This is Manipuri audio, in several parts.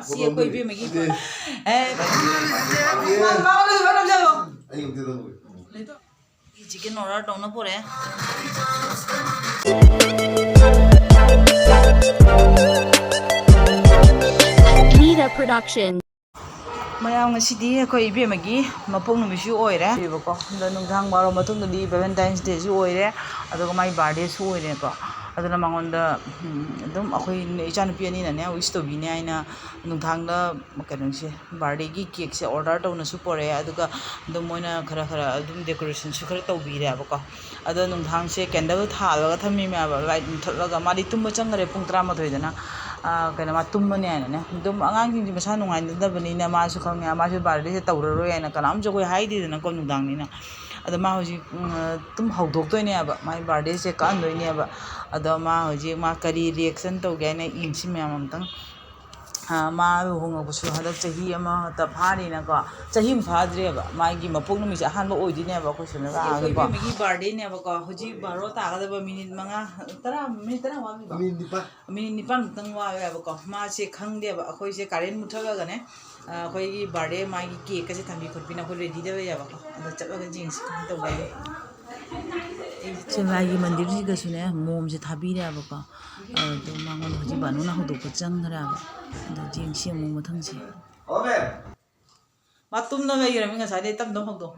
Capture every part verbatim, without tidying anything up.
ꯁꯤ ꯑꯩꯈꯣꯏ ꯏꯕꯦꯝꯃꯒꯤ ꯑꯦ, ꯃꯥ, ꯃꯥ, ꯃꯥ, ꯃꯥ, ꯃꯥ, ꯃꯥ꯫ ꯑꯩ ꯑꯝꯇ ꯇꯧꯒꯦ꯫ ꯆꯤꯛꯀꯟ ꯑꯣꯔꯗꯔ ꯇꯧꯅ ꯄꯨꯔꯛꯑꯦ꯫ Nida Production. ꯃꯌꯥꯝ, ꯉꯁꯤꯗꯤ ꯑꯩꯈꯣꯏ ꯏꯕꯦꯝꯃꯒꯤ ꯃꯄꯣꯛ ꯅꯨꯃꯤꯠꯁꯨ ꯑꯣꯏꯔꯦ꯫ ꯑꯗꯣ ꯅꯨꯡꯗꯥꯡ ꯕꯥꯔꯣ ꯃꯇꯨꯡꯗꯗꯤ Valentine's Dayꯁꯨ ꯑꯣꯏꯔꯦ, ꯑꯗꯨꯒ ꯃꯥꯏ birthdayꯁꯨ ꯑꯣꯏꯔꯦꯀꯣ꯫ ꯑꯗꯨꯅ ꯃꯉꯣꯟꯗ, ꯎꯝ, ꯑꯗꯨꯝ ꯑꯩꯈꯣꯏ ꯏꯆꯥꯅꯨꯄꯤ ꯑꯅꯤꯅꯅꯦ wish ꯇꯧꯕꯤꯅꯤ ꯍꯥꯏꯅ ꯅꯨꯡꯗꯥꯡꯗ ꯀꯩꯅꯣꯁꯦ, birthdayꯒꯤ cakeꯁꯦ order ꯇꯧꯅꯁꯨ ꯄꯣꯔꯛꯑꯦ꯫ ꯑꯗꯨꯒ ꯑꯗꯨꯝ ꯃꯣꯏꯅ ꯈꯔ ꯈꯔ ꯑꯗꯨꯝ decorationꯁꯨ ꯈꯔ ꯇꯧꯕꯤꯔꯦꯕꯀꯣ꯫ ꯑꯗꯣ ꯅꯨꯡꯗꯥꯡꯁꯦ candle ꯊꯥꯜꯂꯒ ꯊꯝꯃꯤꯃꯦꯕ, light ꯃꯨꯊꯠꯂꯒ꯫ ꯃꯥꯗꯤ ꯇꯨꯝꯕ ꯆꯪꯈ꯭ꯔꯦ ꯄꯨꯡ ꯇꯔꯥꯃꯥꯊꯣꯏꯗꯅ꯫ ꯑꯥ, ꯀꯩꯅꯣ, ꯃꯥ ꯇꯨꯝꯃꯅꯤ ꯍꯥꯏꯅꯅꯦ꯫ ꯑꯗꯨꯝ ꯑꯉꯥꯡꯁꯤꯡꯁꯦ ꯃꯁꯥ ꯅꯨꯡꯉꯥꯏꯅꯗꯕꯅꯤꯅ ꯃꯥꯁꯨ ꯈꯪꯉꯦ, ꯃꯥꯁꯨ birthdayꯁꯦ ꯇꯧꯔꯔꯣꯏ ꯍꯥꯏꯅ ꯀꯅꯥꯝꯁꯨ ꯑꯩꯈꯣꯏ ꯍꯥꯏꯗꯦꯗꯅꯀꯣ, ꯅꯨꯡꯗꯥꯡꯅꯤꯅ꯫ ꯑꯗꯣ ꯃꯥ ꯍꯧꯖꯤꯛ, ꯎꯝ, ꯇꯨꯝ ꯍꯧꯗꯣꯛꯇꯣꯏꯅꯦꯕ, ꯃꯥꯏ birthdayꯁꯦ ꯀꯛꯍꯟꯗꯣꯏꯅꯦꯕ꯫ ꯑꯗꯣ ꯃꯥ ꯍꯧꯖꯤꯛ ꯃꯥ ꯀꯔꯤ reaction ꯇꯧꯒꯦ ꯍꯥꯏꯅ ꯌꯦꯡꯁꯤ ꯃꯌꯥꯝ ꯑꯝꯇꯪ꯫ ꯑꯥ, ꯃꯥ ꯂꯨꯍꯣꯡꯉꯛꯄꯁꯨ ꯍꯟꯗꯛ ꯆꯍꯤ ꯑꯃꯇ ꯐꯥꯔꯤꯅꯀꯣ, ꯆꯍꯤ ꯑꯃ ꯐꯥꯗ꯭ꯔꯤꯑꯕ, ꯃꯥꯒꯤ ꯃꯄꯣꯛ ꯅꯨꯃꯤꯠꯁꯦ ꯑꯍꯥꯟꯕ ꯑꯣꯏꯗꯣꯏꯅꯦꯕ ꯑꯩꯈꯣꯏ ꯁꯣꯝꯗ ꯂꯥꯛꯑꯒꯀꯣ꯫ ꯑꯩꯈꯣꯏ ꯏꯕꯦꯝꯃꯒꯤ birthdayꯅꯦꯕꯀꯣ, ꯍꯧꯖꯤꯛ ꯕꯥꯔꯣ ꯇꯥꯒꯗꯕ ꯃꯤꯅꯤꯠ ꯃꯉꯥ, ꯇꯔꯥ, ꯃꯤꯅꯤꯠ ꯇꯔꯥ ꯋꯥꯠꯂꯤꯕ? ꯃꯤꯅꯤꯠ ꯅꯤꯄꯥꯟ꯫ ꯃꯤꯅꯤꯠ ꯅꯤꯄꯥꯟꯃꯨꯛꯇꯪ ꯋꯥꯠꯂꯦꯕꯀꯣ꯫ ꯃꯥꯁꯦ ꯈꯪꯗꯦꯕ, ꯑꯩꯈꯣꯏꯁꯦ current ꯃꯨꯠꯊꯠꯂꯒꯅꯦ, ꯑꯥ, ꯑꯩꯈꯣꯏꯒꯤ birthday ꯃꯥꯒꯤ cakeꯀꯁꯦ ꯊꯝꯕꯤ ꯈꯣꯠꯄꯤꯅ ꯑꯩꯈꯣꯏ readyꯗ ꯂꯩꯌꯦꯕꯀꯣ꯫ ꯑꯗꯣ ꯆꯠꯂꯒ ꯌꯦꯡꯁꯤ ꯀꯃꯥꯏꯅ ꯇꯧꯒꯦ꯫ ꯁꯦ ꯂꯥꯏꯒꯤ ꯃꯟꯗꯤꯔꯁꯤꯗꯁꯨꯅꯦ ꯃꯣꯝꯁꯦ ꯊꯥꯕꯤꯔꯦꯕꯀꯣ꯫ ꯑꯗꯣ ꯃꯉꯣꯟꯗ ꯍꯧꯖꯤꯛ ꯕꯥꯅꯨꯅ ꯍꯧꯗꯣꯛꯄ ꯆꯪꯈ꯭ꯔꯦꯕ꯫ ꯑꯗꯣ ꯌꯦꯡꯁꯤ ꯑꯃꯨꯛ ꯃꯊꯪꯁꯦ꯫ ꯃꯥ ꯇꯨꯝꯗ ꯂꯩꯈ꯭ꯔꯃꯤ ꯉꯁꯥꯏꯗꯩ, ꯇꯞ ꯇꯞ ꯍꯧꯗꯣꯛ꯫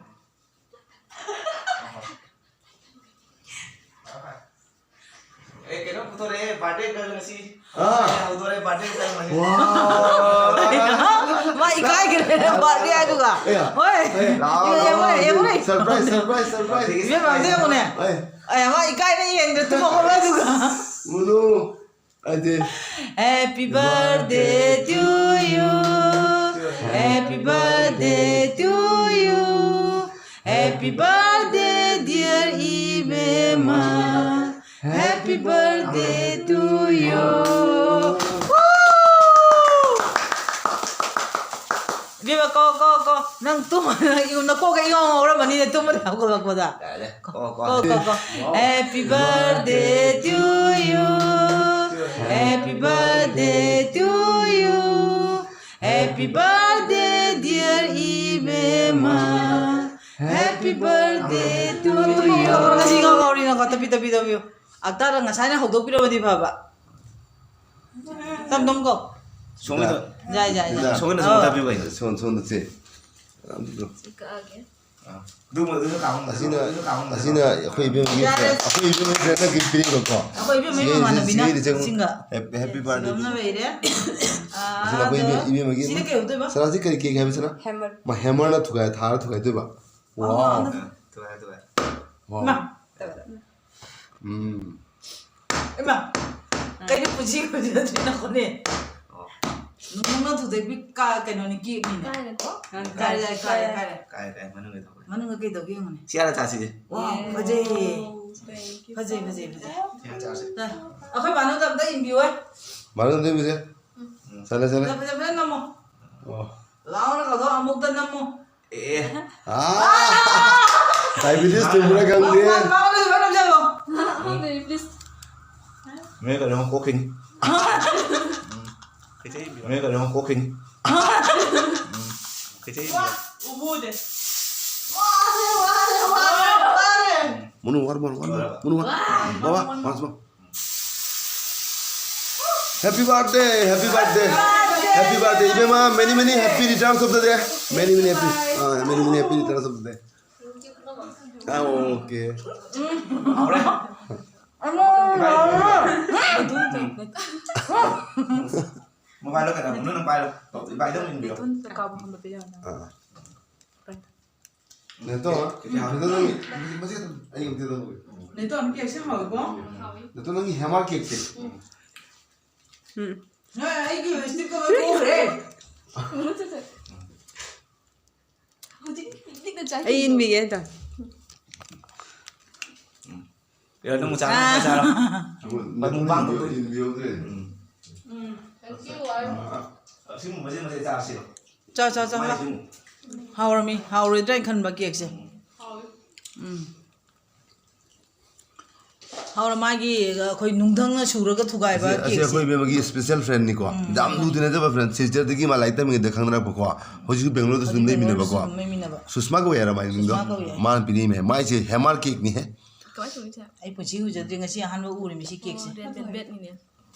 ꯑꯦ, ꯀꯩꯅꯣ ꯄꯨꯊꯣꯔꯛꯑꯦ, birthday girl ꯉꯁꯤ꯫ ꯑꯥ꯫ ꯍꯧꯗꯣꯔꯦ, birthday girl ꯉꯁꯤ꯫ ꯋꯥ꯫ ꯃꯥ ꯏꯀꯥꯏꯈ꯭ꯔꯦ, birthday ꯍꯥꯏꯗꯨꯒ꯫ ꯑꯦ꯫ ꯍꯣꯏ꯫ ꯑꯦ, ꯂꯥꯛꯑꯣ, ꯌꯦꯡꯉꯨꯅꯦ, ꯂꯥꯛꯑꯣ, ꯌꯦꯡꯉꯨꯅꯦ꯫ Surprise, surprise, surprise꯫ ꯏꯕꯦꯝꯃ, ꯑꯝꯇ ꯌꯦꯡꯉꯨꯅꯦ꯫ ꯑꯦ꯫ ꯑꯦ, ꯃꯥ ꯏꯀꯥꯏꯅ ꯌꯦꯡꯗ꯭ꯔꯦ, ꯇꯨꯝꯃꯛꯄ ꯑꯗꯨꯒ꯫ ꯃꯨꯅꯨ꯫ Happy birthday to you. Happy birthday to you. Happy birthday, dear ꯏꯕꯦꯝꯃ. Happy birthday to you. ꯏꯕꯦꯝꯃ, ꯀꯣ, ꯀꯣ, ꯀꯣ꯫ ꯅꯪ ꯇꯨꯝ-, ꯅꯪ ꯅꯀꯣꯛꯀ ꯏꯉꯥꯎ ꯉꯥꯎꯔꯝꯃꯅꯤꯅꯦ, ꯇꯨꯝꯕꯗ ꯍꯧꯒꯠꯂꯛꯄꯗ꯫ ꯌꯥꯔꯦ꯫ ꯀꯣ, ꯀꯣ꯫ ꯀꯣ, ꯀꯣ, ꯀꯣ꯫ Happy birthday to you. Happy birthday to you. Happy birthday, dear ꯏꯕꯦꯝꯃ. Happy birthday to you. ꯉꯁꯤ ꯉꯥꯎ ꯉꯥꯎꯔꯤꯅꯀꯣ, ꯇꯞꯄꯤ, ꯇꯞꯄꯤ, ꯇꯞꯄꯤꯌꯨ꯫ ꯑꯛꯇꯥꯗ ꯉꯁꯥꯏꯅ ꯍꯧꯗꯣꯛꯄꯤꯔꯝꯃꯗꯤ ꯐꯕ꯫ ꯇꯝ ꯇꯝ ꯀꯣ꯫ ꯁꯣꯝꯒꯤꯗ꯫ ꯌꯥꯏ, ꯌꯥꯏ, ꯌꯥꯏ꯫ ꯁꯣꯝꯒꯤꯗ ꯁꯨꯝ ꯑꯥ꯫ ꯇꯥꯕꯤꯌꯨ ꯀꯩꯅꯣ꯫ ꯁꯣꯝ-, ꯁꯣꯝꯗ ꯁꯦ꯫ ꯑꯗꯨꯗꯣ꯫ ꯁꯤ ꯀꯛꯑꯒꯦ꯫ ꯑꯥ꯫ ꯑꯗꯨꯒꯨꯝꯕꯗꯨꯁꯨ ꯀꯥꯎꯍꯟꯒꯅꯨ꯫ ꯑꯁꯤꯅ, ꯑꯗꯨꯁꯨ ꯀꯥꯎꯍꯟꯒꯅꯨ꯫ ꯑꯁꯤꯅ ꯑꯩꯈꯣꯏ ꯏꯕꯦꯝꯒꯤ, ꯌꯥꯔꯦ꯫ ꯑꯩꯈꯣꯏ ꯏꯕꯦꯝꯒꯤ friend ꯅ gift ꯄꯤꯔꯛꯄꯀꯣ꯫ ꯑꯩꯈꯣꯏ ꯏꯕꯦꯝꯃꯒꯤ ꯁꯤꯒ-, ꯃꯃꯥꯟꯅꯕꯤꯅ ꯁꯤꯒꯗꯤ ꯆꯪꯉꯨ꯫ ꯁꯤꯡꯒ꯫ Happy, happy birthday꯫ ꯁꯤꯒ ꯑꯃꯅ ꯂꯩꯔꯦ꯫ ꯑꯥ, ꯑꯁꯤꯅ ꯑꯩꯈꯣꯏ ꯑꯗꯣ ꯏꯕꯦꯝ-, ꯏꯕꯦꯝꯃꯒꯤ ꯁꯤꯅ ꯑꯃ꯫ ꯀꯩ ꯑꯣꯏꯗꯣꯏꯕ? ꯁꯅꯥꯁꯤ ꯀꯔꯤ cake ꯍꯥꯏꯕ ꯁꯅꯥ? Hammer꯫ ꯃꯥ hammer ꯅ ꯊꯨꯒꯥꯏ, ꯊꯥꯔ ꯊꯨꯒꯥꯏꯗꯣꯏꯕ꯫ ꯑꯣ, Wow꯫ ꯑꯗꯣ ꯑꯥ, ꯊꯨꯒꯥꯏ, ꯊꯨꯒꯥꯏ꯫ Wow꯫ ꯏꯃꯥ꯫ ꯇꯧꯔꯦ꯫ ꯎꯝ꯫ ꯏꯃꯥ, ꯀꯩꯅꯣ ꯄꯨꯟꯁꯤ ꯀꯨꯏꯅ ꯅꯠꯇ꯭ꯔꯦ ꯅꯈꯣꯅꯦ꯫ ꯑꯣ꯫ ꯅꯨꯡ ꯅꯨꯡ ꯊꯨꯗꯦꯛꯄꯤ ꯀꯥ-, ꯀꯩꯅꯣꯅꯤ, cake ꯅꯤꯅꯦ꯫ ꯀꯥꯏꯔꯦꯀꯣ? ꯀꯥꯏꯔꯦ, ꯀꯥꯏꯔꯦ, ꯀꯥꯏꯔꯦ, ꯀꯥꯏꯔꯦ꯫ ꯀꯥꯏꯔꯦ, ꯀꯥꯏꯔꯦ, ꯃꯅꯨꯡꯗ ꯊꯝꯃꯦ꯫ ꯃꯅꯨꯡꯗ ꯀꯩꯗꯧꯒꯦ ꯌꯦꯡꯉꯨꯅꯦ꯫ ꯁꯤ ꯍꯥꯟꯅ ꯆꯥꯁꯤꯁꯦ꯫ ꯋꯥ, ꯐꯖꯩꯌꯦ꯫ Thank you ꯐꯖꯩ, so ꯐꯖꯩ, much꯫ ꯐꯖꯩ꯫ ꯁꯤ ꯍꯥꯟꯅ ꯆꯥꯁꯦ꯫ ꯁꯦ, ꯑꯩꯈꯣꯏ ꯕꯥꯅꯨꯗ ꯑꯝꯇ ꯏꯟꯕꯤꯌꯨ꯫ ꯕꯥꯅꯨꯗ ꯏꯟꯕꯤꯁꯦ꯫ ꯎꯝ꯫ ꯆꯠꯂꯦ, ꯆꯠꯂꯦ꯫ ꯐꯖ, ꯐꯖ ꯅꯝꯃꯣ꯫ ꯑꯣ꯫ ꯂꯥꯎꯅ ꯀꯧꯊꯣꯛ ꯑꯃꯨꯛꯇ ꯅꯝꯃꯨ꯫ ꯑꯦ꯫ ꯑꯥ! Diabetes ꯇꯨꯝꯕ꯭ꯔꯥ ꯈꯪꯗꯦ꯫ ꯃꯥ, ꯃꯥ, ꯃꯥ, ꯃꯥ, ꯃꯥ, ꯃꯥ, ꯃꯥ꯫ Baby, please꯫ ꯃꯦ ꯀꯩꯅꯣ ꯀꯣꯛꯈꯤꯅꯤ꯫ ꯃꯦ ꯀꯩꯅꯣ ꯀꯣꯛꯈꯤꯅꯤ꯫ ꯋꯥ, ꯎꯕꯨꯗꯦ꯫ ꯋꯥꯔꯦ, ꯋꯥꯔꯦ, ꯋꯥꯔꯦ, ꯋꯥꯔꯦ꯫ ꯃꯅꯨ ꯋꯥꯔ, ꯃꯅꯨ ꯋꯥꯔ, ꯃꯅꯨ ꯋꯥꯔ꯫ ꯕꯥꯕꯥ, ꯋꯥꯔ, ꯋꯥꯔ꯫ Happy birthday, happy birthday, happy birthday. ꯏꯕꯦꯝꯃ, many, many happy returns of the day. Many, many happy, ah, many, many happy returns of the day. Ah, okay. Mobile ꯂꯣ ꯀꯩꯅꯣ? ꯃꯅꯨꯡꯗ ꯄꯥꯏꯔꯣ꯫ ꯏꯕꯥꯏꯗ ꯑꯃꯨꯛ ꯏꯟꯕꯤꯌꯣ꯫ ꯑꯥ꯫ ꯅꯦꯇꯣ, ꯅꯦꯇꯣ ꯅꯪꯒꯤ, ꯃꯁꯤ ꯑꯗꯨꯝ ꯑꯩ ꯑꯝꯇ ꯂꯧꯒꯦ꯫ ꯅꯦꯇꯣ ꯑꯃ cake ꯁꯦ ꯍꯥꯎꯋꯤꯀꯣ? ꯅꯦꯇꯣ ꯅꯪꯒꯤ hammer cake ꯁꯦ꯫ ꯎꯝ꯫ ꯅꯣꯏ ꯑꯩꯒꯤ lipstick ꯀ ꯂꯣꯏ ꯄꯨꯈ꯭ꯔꯦ꯫ ꯍꯧꯖꯤꯛ ꯂꯤꯛꯅ ꯆꯥꯏ꯫ ꯑꯩ ꯏꯟꯕꯤꯒꯦ ꯍꯥꯏꯇꯥ꯫ ꯑꯦ, ꯑꯗꯨꯝ ꯆꯥꯔꯣ, ꯑꯥ꯫ ꯆꯥꯔꯣ꯫ ꯃꯃꯨꯛ ꯄꯥꯡ ꯇꯧꯗꯣꯏꯅꯤ꯫ ꯏꯟꯕꯤꯍꯧꯗ꯭ꯔꯦ꯫ ꯎꯝ꯫ ꯎꯝ꯫ Thank you, ꯋꯥꯔꯦ꯫ ꯑꯁꯤꯒꯨꯝꯕꯁꯦ ꯃꯁꯤ ꯆꯥꯁꯤꯔꯣ? ꯆꯥ, ꯆꯥ, ꯆꯥ, ꯃꯥꯏ ꯆꯥ꯫ ꯁꯤꯃꯨꯛ꯫ ꯍꯥꯎꯔꯝꯃꯤ, ꯍꯥꯎꯔꯣꯏꯗ꯭ꯔꯥ ꯍꯥꯏꯅ ꯈꯟꯕ cake ꯁꯦ꯫ ꯎꯝ꯫ ꯍꯥꯎꯋꯤ꯫ ꯎꯝ꯫ ꯍꯥꯎꯔ ꯃꯥꯒꯤ ꯑꯩꯈꯣꯏ ꯅꯨꯡꯙꯪꯅ ꯁꯨꯔꯒ ꯊꯨꯒꯥꯏꯕ ꯑꯁꯤ, ꯑꯁꯤ ꯑꯩꯈꯣꯏ ꯀꯦꯛꯁꯦ꯫ ꯏꯕꯦꯝꯃꯒꯤ special friendꯅꯤꯀꯣ꯫ ꯎꯝ꯫ ꯌꯥꯝ ꯂꯨ ꯇꯤꯟꯅꯖꯕ friend, sisterꯗꯒꯤ ꯃꯥ ꯂꯥꯏꯔꯤꯛ ꯇꯝꯃꯤꯉꯩꯗ ꯈꯪꯅꯔꯛꯄꯀꯣ꯫ ꯍꯧꯖꯤꯛꯁꯨ ꯕꯦꯡꯒꯂꯣꯔꯗꯁꯨ ꯑꯗꯨꯝ ꯕꯦꯡꯒꯂꯣꯔꯗꯁꯨ ꯂꯩꯃꯤꯟꯅꯕꯀꯣ꯫ ꯑꯗꯨꯝ ꯂꯩꯃꯤꯟꯅꯕ꯫ ꯁꯨꯁꯃꯥ ꯀꯧꯋꯦ ꯍꯥꯏꯔ ꯃꯥꯏ ꯃꯤꯡꯗꯣ? ꯁꯨꯁꯃꯥ ꯀꯧꯋꯦ꯫ ꯃꯥꯅ ꯄꯤꯔꯛꯏꯃꯦ꯫ ꯃꯥꯏꯁꯦ ꯍꯦꯃꯥꯔ ꯀꯦꯛꯅꯤꯍꯦ꯫ ꯀꯃꯥꯏꯅ ꯇꯧꯅꯤ ꯁꯦ? ꯑꯩ ꯄꯨꯟꯁꯤ ꯎꯖꯗ꯭ꯔꯤ, ꯉꯁꯤ ꯑꯍꯥꯟꯕ ꯎꯔꯤꯃꯤ ꯁꯤ ꯀꯦꯛꯁꯦ꯫ ꯑꯣ, red velvetꯅꯤꯅꯦ꯫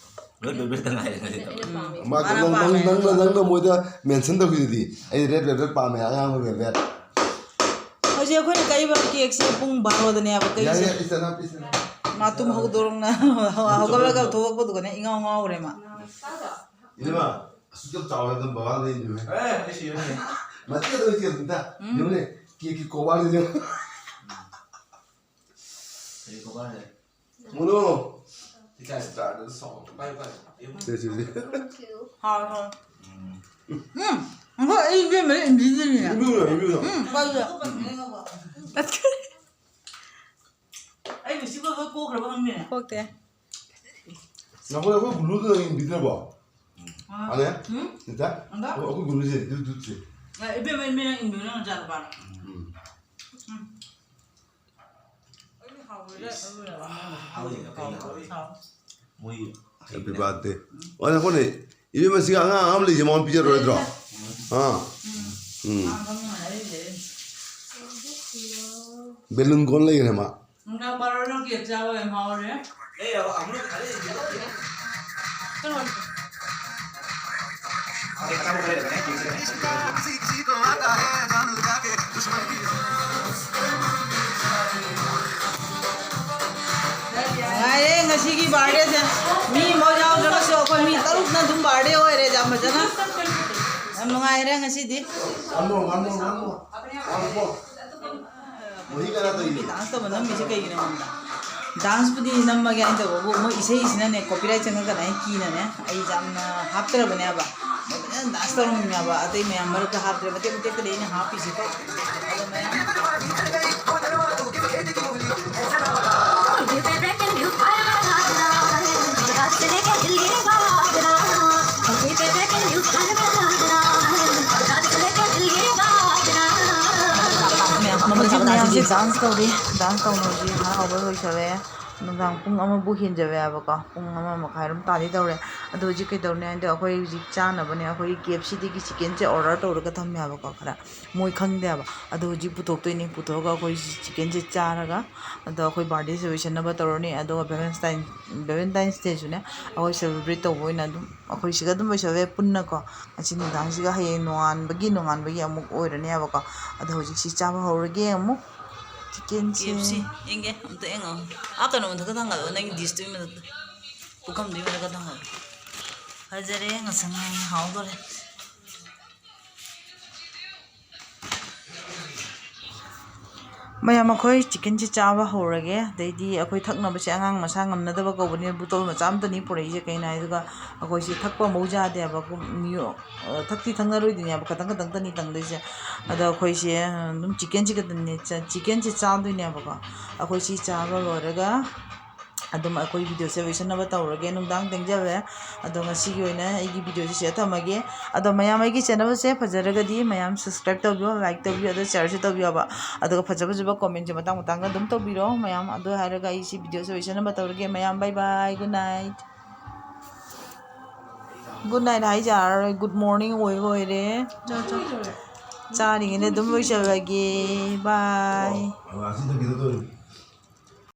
Red velvetꯇ ꯉꯥꯏꯔꯦ ꯉꯁꯤꯗꯣ꯫ ꯎꯝ꯫ ꯃꯥ ꯃꯥꯅ ꯅꯪ, ꯅꯪ, ꯄꯥꯝꯃꯦ꯫ ꯅꯪꯅ, ꯅꯪꯅ ꯃꯣꯏꯗ mention ꯇꯧꯈꯤꯗꯨꯗꯤ, "ꯑꯩ red velvet ꯄꯥꯝꯃꯦ, ꯑꯉꯥꯡꯕ velvet"꯫ ꯍꯧꯖꯤꯛ ꯑꯩꯈꯣꯏꯅ ꯀꯛꯏꯕ ꯀꯦꯛꯁꯦ ꯄꯨꯡ ꯕꯥꯔꯣꯗꯅꯦꯕ ꯀꯛꯏꯁꯦ꯫ ꯌꯥꯏ, ꯌꯥꯏ, ꯏꯆꯟꯅ, ꯏꯆꯟꯅ꯫ ꯃꯥ ꯇꯨꯝ ꯍꯧꯗꯣꯔꯛꯅ ꯍꯧꯒꯠꯂꯒ ꯊꯣꯛꯂꯛꯄꯗꯨꯒꯅꯦ ꯏꯉꯥꯎ ꯉꯥꯎꯔꯦ ꯃꯥ꯫ ꯏꯕꯦꯝꯃ, ꯑꯁꯨꯛ ꯌꯥꯝ ꯆꯥꯎꯔꯦ ꯑꯗꯨꯝ ꯕꯕꯥꯅ ꯂꯩꯔꯤꯅꯦ꯫ ꯑꯦ, ꯑꯩ ꯁꯤꯔꯅꯤ꯫ ꯃꯇꯦꯛ ꯑꯗꯨ ꯏꯆꯦ ꯑꯗꯨꯝꯇ꯫ ꯎꯝ꯫ ꯌꯦꯡꯉꯨꯅꯦ, ꯀꯦꯛꯀꯤ coverꯁꯦ ꯌꯦꯡꯉꯨ꯫ ꯀꯔꯤ coverꯅꯦ? ꯃꯣꯅꯣ꯫ ꯏꯀꯥꯏ ꯆꯥꯔꯗꯤ ꯁꯥꯎ꯫ ꯄꯥꯏꯌꯨ, ꯄꯥꯏꯌꯨ꯫ ꯁꯤ, ꯁꯤ, ꯁꯤ꯫ ꯍꯥꯎ, ꯍꯥꯎ꯫ ꯎꯝ꯫ ꯎꯝ, ꯑꯩꯈꯣꯏ ꯑꯩ ꯏꯕꯦꯝꯃꯅ ꯏꯟꯕꯤꯗꯣꯏꯅꯤꯅꯦ꯫ ꯏꯕꯦꯝꯃ, ꯏꯕꯦꯝꯃ꯫ ꯎꯝ, ꯄꯥꯏꯌꯨ꯫ ꯑꯩ ꯉꯁꯤꯕꯨ ꯂꯣꯏ ꯀꯣꯛꯈ꯭ꯔꯕ ꯈꯪꯗꯦꯅꯦ꯫ ꯀꯣꯛꯇꯦ꯫ ꯅꯈꯣꯏ ꯑꯩꯈꯣꯏ glue ꯗꯨ ꯏꯟꯕꯤꯗ꯭ꯔꯕꯣ? ꯑꯥ꯫ ꯑꯅꯦ? ꯎꯝ? ꯅꯤꯇꯥ? ꯑꯟꯗꯥ? ꯑꯩꯈꯣꯏ glue ꯁꯦ, dude, dude ꯁꯦ꯫ ꯑꯦ, ꯏꯕꯦꯝꯃ, ꯏꯕꯦꯝꯃ ꯏꯟꯕꯤꯌꯨ ꯅꯪ ꯅꯆꯥꯅꯨꯄꯥꯗ꯫ ꯎꯝ꯫ ꯎꯝ꯫ ꯑꯩꯗꯤ ꯍꯥꯎꯔꯣꯏꯗ꯭ꯔꯥ ꯈꯜꯂꯨꯔꯦꯕ ꯃꯣꯏ ꯍꯥꯎꯋꯦ, ꯀꯩ ꯍꯥꯎꯋꯦ? ꯍꯥꯎꯋꯦ꯫ ꯃꯣꯏ Happy birthday꯫ ꯑꯣ, ꯅꯈꯣꯏꯅꯦ, ꯏꯕꯦꯝꯃ, ꯁꯤꯒ ꯑꯉꯥꯡ ꯑꯃ ꯂꯩꯁꯦ, ꯃꯉꯣꯟꯗ ꯄꯤꯖꯔꯣꯏꯗ꯭ꯔꯣ? ꯑꯥ꯫ ꯎꯝ꯫ ꯎꯝ꯫ ꯑꯉꯥꯡ ꯑꯃ ꯂꯩꯔꯦ꯫ Balloon ꯀꯣꯟ ꯂꯩꯈ꯭ꯔꯦ ꯃꯥ꯫ ꯅꯨꯡꯗꯥꯡ ꯕꯥꯔꯣꯗ ꯀꯦꯛ ꯆꯥꯕ ꯌꯥꯝ ꯍꯥꯎꯔꯦ꯫ ꯅꯨꯡꯉꯥꯏꯔꯦ ꯉꯁꯤꯒꯤ birthdayꯁꯦ꯫ ꯃꯤ ꯑꯃ ꯌꯥꯎꯗ꯭ꯔꯒꯁꯨ ꯑꯩꯈꯣꯏ ꯃꯤ ꯇꯔꯨꯛꯅ ꯑꯗꯨꯝ birthday ꯑꯣꯏꯔꯦ ꯌꯥꯝ ꯐꯖꯅ꯫ ꯌꯥꯝ ꯅꯨꯡꯉꯥꯏꯔꯦ ꯉꯁꯤꯗꯤ꯫ One more, one more, one more. One more. ꯃꯤ dance ꯇꯧꯕ ꯅꯝꯃꯤꯁꯦ ꯀꯩꯒꯤꯅꯣ ꯈꯪꯕ꯭ꯔꯥ? Danceꯄꯨꯗꯤ ꯅꯝꯃꯒꯦ ꯍꯥꯏꯅ ꯇꯧꯕꯕꯨ ꯃꯣꯏ ꯏꯁꯩꯁꯤꯅꯅꯦ copyright ꯆꯪꯉꯛꯀꯅꯤ ꯍꯥꯏꯅ ꯀꯤꯅꯅꯦ ꯑꯩ ꯌꯥꯝꯅ ꯍꯥꯞꯇ꯭ꯔꯕꯅꯦꯕ꯫ ꯃꯣꯏ ꯐꯖꯅ dance ꯇꯧꯔꯝꯃꯤꯅꯦꯕ, ꯑꯇꯩ ꯃꯌꯥꯝ ꯃꯔꯛꯇ ꯍꯥꯞꯇ꯭ꯔꯦ, ꯃꯇꯦꯛ ꯃꯇꯦꯛꯇꯅꯦ ꯑꯩꯅ ꯍꯥꯞꯄꯤꯁꯦꯀꯣ꯫ ꯑꯗꯣ ꯃꯌꯥꯝ ꯍꯧꯖꯤꯛ ꯃꯌꯥꯝꯁꯦ dance ꯇꯧꯔꯤ, dance ꯇꯧꯅꯕꯒꯤ ꯍꯔꯥꯎꯕ ꯂꯣꯏꯁꯜꯂꯦ꯫ ꯅꯨꯡꯗꯥꯡ ꯄꯨꯡ ꯑꯃꯕꯨ ꯍꯦꯟꯖꯕ ꯌꯥꯕꯀꯣ, ꯄꯨꯡ ꯑꯃ ꯃꯈꯥꯏꯔꯣꯝ ꯇꯥꯗꯤ ꯇꯧꯔꯦ꯫ ꯑꯗꯣ ꯍꯧꯖꯤꯛ ꯀꯩꯗꯧꯔꯅꯤ ꯍꯥꯏꯗꯤ, ꯑꯩꯈꯣꯏ ꯍꯧꯖꯤꯛ ꯆꯥꯅꯕꯅꯦ, ꯑꯩꯈꯣꯏꯒꯤ ꯀꯦ ꯑꯦꯐ ꯁꯤꯗꯒꯤ ꯆꯤꯛꯀꯦꯟꯁꯦ ꯑꯣꯔꯗꯔ ꯇꯧꯔꯒ ꯊꯝꯃꯦꯕꯀꯣ꯫ ꯈꯔ ꯃꯣꯏ ꯈꯪꯗꯦꯕ꯫ ꯑꯗꯣ ꯍꯧꯖꯤꯛ ꯄꯨꯊꯣꯛꯇꯣꯏꯅꯤ꯫ ꯄꯨꯊꯣꯛꯑꯒ ꯑꯩꯈꯣꯏ ꯆꯤꯛꯀꯦꯟꯁꯦ ꯆꯥꯔꯒ, ꯑꯗꯣ ꯑꯩꯈꯣꯏ ꯕꯥꯔꯗꯦ ꯁꯦꯂꯦꯕ꯭ꯔꯦꯁꯟꯅꯕ ꯇꯧꯔꯅꯤ꯫ ꯑꯗꯨꯒ ꯚꯦꯂꯦꯟꯇꯥꯏꯟ, ꯚꯦꯂꯦꯟꯇꯥꯏꯟꯁ ꯗꯦꯁꯨꯅꯦ, ꯑꯩꯈꯣꯏ ꯁꯦꯂꯦꯕ꯭ꯔꯦꯠ ꯇꯧꯕ ꯑꯣꯏꯅ ꯑꯗꯨꯝ ꯑꯩꯈꯣꯏ ꯁꯤꯒ ꯑꯗꯨꯝ ꯂꯣꯏꯁꯜꯂꯦ ꯄꯨꯟꯅꯀꯣ꯫ ꯉꯁꯤ ꯅꯨꯡꯗꯥꯡꯁꯤꯒ ꯍꯌꯦꯡ ꯅꯣꯡꯉꯥꯟꯕꯒꯤ, ꯅꯣꯡꯉꯥꯟꯕꯒꯤ ꯑꯃꯨꯛ ꯑꯣꯏꯔꯅꯦꯕꯀꯣ꯫ ꯑꯗꯣ ꯍꯧꯖꯤꯛꯁꯤ ꯆꯥꯕ ꯍꯧꯔꯒꯦ ꯑꯃꯨꯛ ꯆꯤꯛꯀꯦꯟꯁꯦ꯫ ꯀꯦ ꯑꯦꯐ ꯁꯤ ꯌꯦꯡꯒꯦ, ꯑꯝꯇ ꯌꯦꯡꯉꯣ꯫ ꯑꯥ, ꯀꯩꯅꯣ ꯃꯊꯛꯇ ꯊꯥꯡꯒꯠꯂꯣ, ꯅꯪꯒꯤ ꯗꯤꯁꯇꯨꯒꯤ ꯃꯊꯛꯇ, ꯄꯨꯈꯝꯗꯨꯒꯤ ꯃꯊꯛꯇ ꯊꯥꯡꯒꯠꯂꯣ꯫ ꯐꯖꯔꯦ, ꯉꯁꯪ ꯉꯥꯡꯉꯦ, ꯍꯥꯎꯗꯣꯔꯦ꯫ ꯃꯌꯥꯝ, ꯑꯩꯈꯣꯏ ꯆꯤꯛꯀꯦꯟꯁꯦ ꯆꯥꯕ ꯍꯧꯔꯒꯦ꯫ ꯑꯗꯩꯗꯤ ꯑꯩꯈꯣꯏ ꯊꯛꯅꯕꯁꯦ ꯑꯉꯥꯡ ꯃꯁꯥ ꯉꯝꯅꯗꯕ ꯀꯧꯕꯅꯤꯅ ꯕꯣꯇꯜ ꯃꯆꯥ ꯑꯝꯇꯅꯤ ꯄꯨꯔꯛꯏꯁꯦ꯫ ꯀꯩꯅꯣ ꯍꯥꯏꯗꯨꯒ ꯑꯩꯈꯣꯏꯁꯤ ꯊꯛꯄ ꯑꯃꯐꯥꯎ ꯌꯥꯗꯦꯕ꯫ ꯃꯤꯑꯣ-, ꯊꯛꯇꯤ ꯊꯛꯅꯔꯣꯏꯗꯣꯏꯅꯦꯕ, ꯈꯇꯪ ꯈꯇꯪꯇꯅꯤ ꯇꯪꯗꯣꯏꯁꯦ꯫ ꯑꯗꯣ ꯑꯩꯈꯣꯏꯁꯦ ꯑꯗꯨꯝ ꯆꯤꯛꯀꯦꯟꯁꯤ ꯈꯛꯇꯅꯦ, ꯆ-, ꯆꯤꯛꯀꯦꯟꯁꯤ ꯆꯥꯗꯣꯏꯅꯦꯕꯀꯣ꯫ ꯑꯩꯈꯣꯏ ꯁꯤ ꯆꯥꯕ ꯂꯣꯏꯔꯒ ꯑꯗꯨꯝ ꯑꯩꯈꯣꯏ ꯚꯤꯗꯤꯑꯣꯁꯦ ꯂꯣꯏꯁꯤꯟꯅꯕ ꯇꯧꯔꯒꯦ꯫ ꯅꯨꯡꯗꯥꯡ ꯊꯦꯡꯖꯜꯂꯦ꯫ ꯑꯗꯣ ꯉꯁꯤꯒꯤ ꯑꯣꯏꯅ ꯑꯩꯒꯤ ꯚꯤꯗꯤꯑꯣꯁꯦ ꯁꯤꯗ ꯊꯝꯃꯒꯦ꯫ ꯑꯗꯣ ꯃꯌꯥꯝ ꯑꯩꯒꯤ ꯆꯦꯅꯦꯜꯁꯦ ꯐꯖꯔꯒꯗꯤ ꯃꯌꯥꯝ ꯁꯕꯁꯀ꯭ꯔꯥꯏꯕ ꯇꯧꯕꯤꯌꯣ, ꯂꯥꯏꯛ ꯇꯧꯕꯤꯌꯣ, ꯑꯗꯣ ꯁꯤꯌꯔꯁꯨ ꯇꯧꯕꯤꯌꯣꯕ꯫ ꯑꯗꯨꯒ ꯐꯖ ꯐꯖꯕ ꯀꯣꯃꯦꯟꯁꯦ ꯃꯇꯥꯡ ꯃꯇꯥꯡꯗ ꯑꯗꯨꯝ ꯇꯧꯕꯤꯔꯣ ꯃꯌꯥꯝ꯫ ꯑꯗꯨ ꯍꯥꯏꯔꯒ ꯑꯩ ꯁꯤ ꯚꯤꯗꯤꯑꯣꯁꯦ ꯂꯣꯏꯁꯤꯟꯅꯕ ꯇꯧꯔꯒꯦ꯫ ꯃꯌꯥꯝ bye bye, good night꯫ Good night ꯍꯥꯏꯖꯔꯔꯣꯏ, good morning ꯑꯣꯏ ꯑꯣꯏꯔꯦ꯫ ꯆꯥ, ꯆꯥ꯫ ꯆꯥꯔꯤꯉꯩꯗ ꯑꯗꯨꯝ ꯂꯣꯏꯁꯤꯜꯂꯒꯦ꯫ Bye꯫ ꯑꯣ, ꯑꯁꯤ ꯊꯛꯈꯤꯗꯣ ꯇꯧꯔꯤ꯫